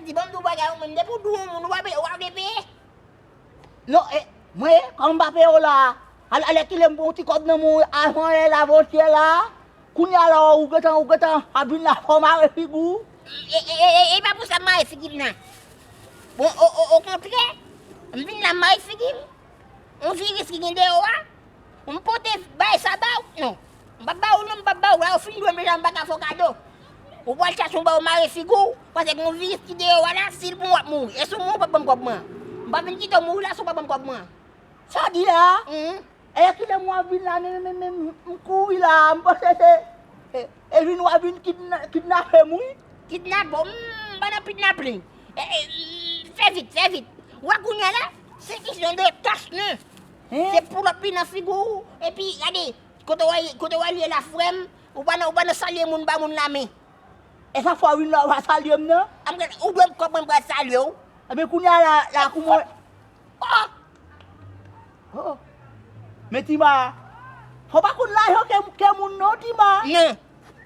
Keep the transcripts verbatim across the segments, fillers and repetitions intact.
Ti ban m di w bagay, ou menm, depi w dou yon moun, ou pa peye, ou pa vle peye. Non, e, mwen, kòm m pa peye w la, al-, alèkile m pran yon ti kòb nan men w avan yè la, avantyè la, kounye a la, ou gentan, ou gentan ap vin la fò mare figi w. E, e, e, e, e pa pou sa m mare figi m nan. Bon, o, o, okontrè, m vin la m mare figi m. Yon viris ki gen deyò a, m pote bay sa ba w? Non. M p ap ba w non, m p ap ba w. La, ou fin dwe m deja, m pa ka fè w kado. Ou pral chache yon ba w mare figi w, paske gen yon viris ki deyò a la, si l pran w ap mouri. E si w mouri, w p ap ban m kòb mwen an. M p ap vin kite w mouri la si w pa ban m kòb mwen an. Sa w di la? Humm. E kilè m w ap vin la, men, men, men, m kouri la, m panse se, e, e vin w ap vin kidna-, kidnape m, wi. Kidnape w? Humm, m pa nan kidnaping. E, e, fè vit, fè vit. Ou wè kounye a la, se kesyon de tach non. Hen? Se pull up li nan figi w, epi gade, kote w wè, kote w wè l ye la, frè m, ou pa nan, ou pa nan salye moun, ba moun lamen. E sa fè w vin la, ou pa salye m nan? A m gen, ou dwe m kòb mwen, m pral salye w. Ebyen, kounye a la, la, kouman? Oh! Oh! Men Tima, fò w pa konn lajan ke, ke moun non, Tima. Non.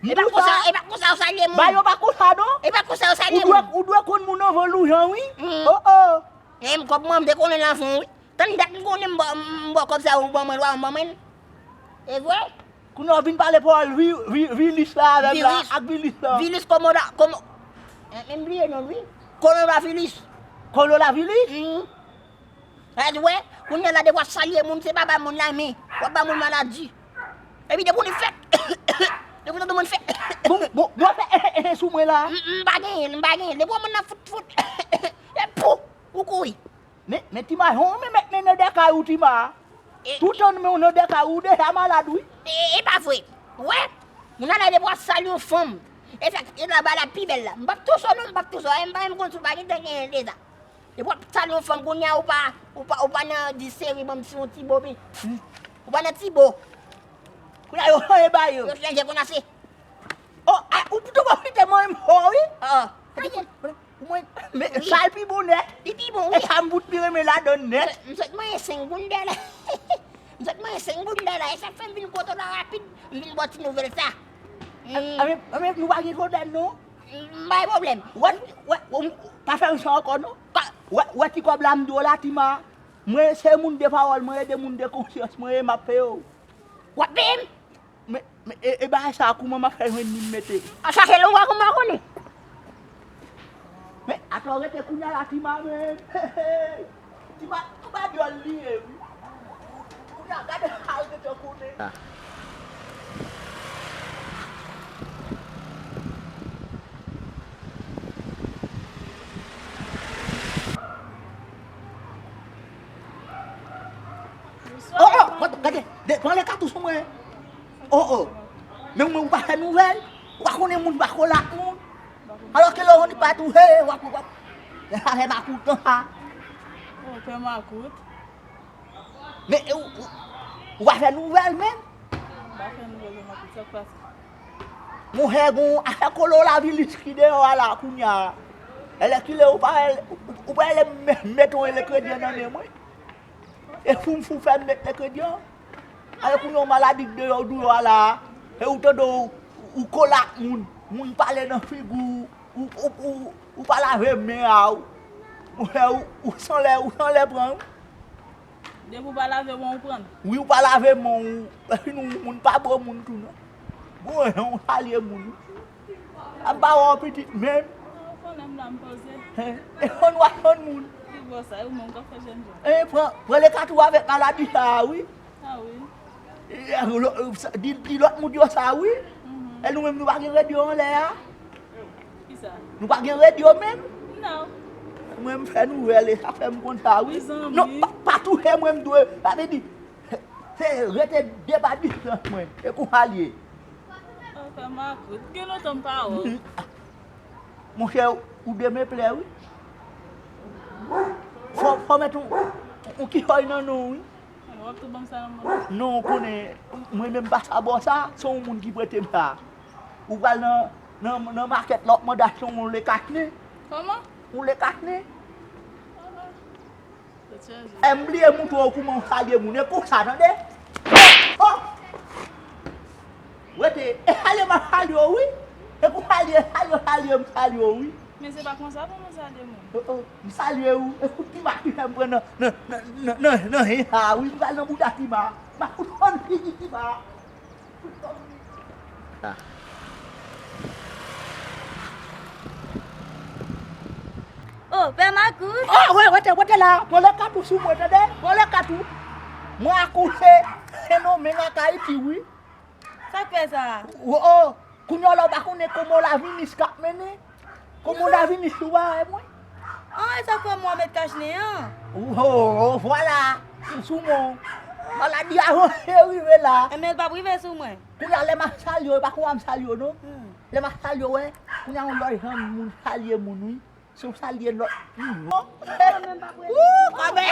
E pa konsa, e pa konsa yo salye moun. Bagay yo pa konsa non. E pa konsa yo salye moun. Ou dwe, ou dwe konn moun anvan loujan, wi. Mm. Oh, oh. E m kòb mwen, m te konnen l anvan, wi. Tann dat m konnen m ba, m ba w kòb sa, ou ban mwen l, ou ban mwen l. E vre? Kounye a w vin pale pawòl vi-, vi-, vilis la avè m la, ak vilis la. Vilis kòmanda, kòm-, eh, men m bliye non l, wi. Kòmanda vilis. Kòmanda vilis? Mm. Gad wè, kounye a la depi w ap salye moun, se pa ba moun lamen, w ap ba moun maladi. Epi depi w fèt, depi w tande moun fè. Bon, bon, bon, fè, eh, eh, eh, sou mwen la. M, m pa genyen, m pa genyen. Depi w wè moun nan fout, fout. E pou, ou kouri. Men, men Tima, jan w renmen mèt men nan de kay ou, Tima. E, toutan men w nan de kay ou, ou deja malad, wi. E, e pa vre. Ou wè, moun nan la depi w ap salye yon fanm. E fèk, e la ba la pi bèl la. M p ap touche w non, m p ap touche w. E m pa menm konn si w pa gentan genyen deja. Depi w ap salye yon fanm, kounye a ou pa, ou pa, ou pa nan di seri ban m si yon ti bo, pi. Ou pa nan ti bo. Kounye a yo chanje ba yo. Yo chanje kounye a se. Oh, a, ou pito pwofite mwen menm, oh, wi. Ah. Mwen, men, sa l pi bon nèt. Li pi bon, wi. E sa m fout pi renmen ladann nèt. M sot manyen senk goud dèyè la. M sot manyen senk goud dèyè la. E sa k fè m vin kote w la rapid. M vin ba w ti nouvèl sa. Anben, anben, nou pa gen pwoblèm, non. M pa gen pwoblèm. Wè, wè, wè, pa fè m sa ankò, non. Wè, wè ti kòb la m di w la, Tima. Mwen, se moun de pawòl, mwen, e de moun de konsyans, mwen, e m ap peye w. W ap peye m? Men, men, e, e bagay sa a, kouman m ap fè jwenn li m mete? A chache lonbra kouman w konnen? Men, atò rete kounye a la, Tima, men. Tima, anba dyòl li ye, wi. Kounye a, gade sa l gentan konnen. Oh, oh, gade, gade, de, pran le katouch sou mwen. Oh, oh. Men mwen, ou pa fè nouvèl. Ou pa konnen moun pa kole ak moun. Alòske lè w pa touche, w ap, w ap. Lè sa fè makout konsa. Oh, fè makout. Men, ou, ou, ou pa fè nouvèl menm. M pa fè nouvèl, fè makout, sa k pase? Monchè, gon afè kolo lavilis ki deyò a la kounye a. Alèkile, ou pa, ou, ou pa lè m met yon lekredyan nan men mwen. E fou m fou fè m met lekredyan. Alè kounye a yon maladi k deyò, deyò a la. E ou tande ou, ou kole ak moun. Moun pale nan figi w. Ou, ou, ou, ou pa lave men a w. Monchè, ou, ou sanlè, ou sanlè pran wi. Depi w pa lave men w, ou pran. Wi, ou pa lave men w. Epi nou, moun pa bon moun tou non. Bon, jan w salye moun. A pa wè w pitit menm. Ou konnen m la m poze. Hen? E fò nou atann moun. Ki bò sa, ou menm k ap fè jènjan. E pran, pran le katouch avèk maladi sa a wi. A wi. E, e, lo, e, sa, di, di lòt moun yo sa wi. Mhm. E nou menm nou pa gen rèd yo anlè a. Kisa? Nou pa gen rèd yo menm? Non. Mwen m fè nouvèl e sa fè m konn sa wi. Mezanmi. Non, pa, pa touche mwen m dwe. Sa vle di, se, se rete de pa distans mwen. E konsa l ye. Papa makout, gen lontan m pa wè w. Monchè, ou de men plè wi. Fò, fò mèt yon, yon kichòy nan non w wi. W ap tou ban m sa nan men w. Non, ou konnen, mwen menm pa sa bò sa, se yon moun ki prete m sa. Ou pral nan, nan, nan makèt la, w ap mande achte yon lekachnen. Kòman? Yon lekachnen. Tèt chaje. E m bliye montre w kouman w salye moun. E konsa, tande? Oh! Rete, e salye m ap salye w wi. E konsa l ye, salye, salye m salye w wi. Men se pa konsa pou moun salye moun. Oh, oh, m salye ou. E kout Tima ki fè m pran nan, nan, nan, nan, nan, nan, nan, hen sa, wi, m pral nan bouda Tima. M a fout konn figi Tima. Fout konn figi. Oh, Pè Makout. Oh, wè, wete, wete la. Pran le kat ou sou mwen, tande? Pran le kat ou. Mwen akouche. Se non, men nan Ayiti, wi. Sa k fè sa? Oh, oh. Kounye a la, ou pa konnen kòman lavi mis k ap mennen? Kòman lavi mis ou pa wè mwen? An, e sa k fè mwen met kach nen an? Oh, oh, vwala. Ou sou mwen. Maladi a ranse rive la. Enben, l p ap rive sou mwen. Kounye a, lè m ap salye w, e pa konsa m salye w, non. Lè m ap salye w, wè. Kounye a, yon lòt jan moun salye moun, wi. Se w salye lòt. Mwen menm pa prese. Wou, kòmè!